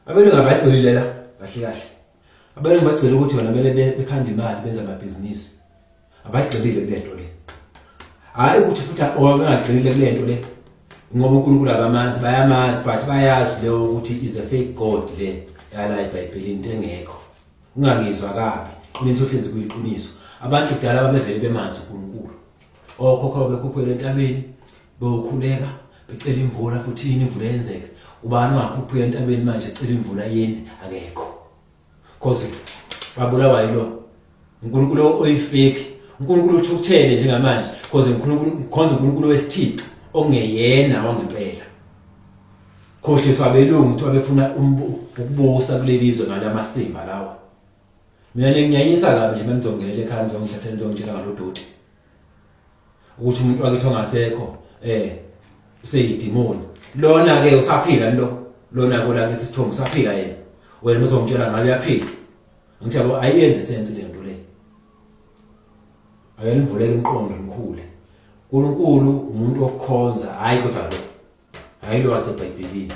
Abelungu abagxilile la kahle kahle. Abelungu bagxile ukuthi bona kumele bekhande imali benze amabhizinisi. Abagxilile kule nto le. Hhayi ukuthi futhi bengagxilile kule nto le ngoba uNkulunkulu abamazi bayamazi but bayazi leyo ukuthi is a fake god le yala eBhayibhelini into engekho. Ungangizwa kabi, qiniso hlezi kuyiqiniso. Abantu kudala babevele bemazi uNkulunkulu. Okhokho babekhuphukela entabeni bewukhuleka becela imvula futhi yini imvula yenzeka. Ubani ongakhuphukela entabeni manje ecela imvula yini? Akekho. Cause babulawa yilo uNkulunkulu oyifake. uNkulunkulu uthukuthele njengamanje cause uNkulunkulu khonza uNkulunkulu wesithixo okungeyena wangempela. Khohliswa abelungu kuthiwa befuna ukubusa kuleli zwe ngalamasimba lawa. Mina nginyanyisa kabi nje mangizongenela ekhaya ngizongihlasela ngizongitshela ngalodoti. Ukuthi umuntu wakithi ongasekho useyidimoni. Lona ke usaphila lo. Lona ko la kulesi sithombe usaphila yena. Wena uzongitshela ngabe uyaphila. Ngithi yabo ayenze sense le nto le. Ake nivulele umqondo nikhule. uNkulunkulu umuntu okukhonza hayi kodwa lo. Hayi lo waseBhayibhelini.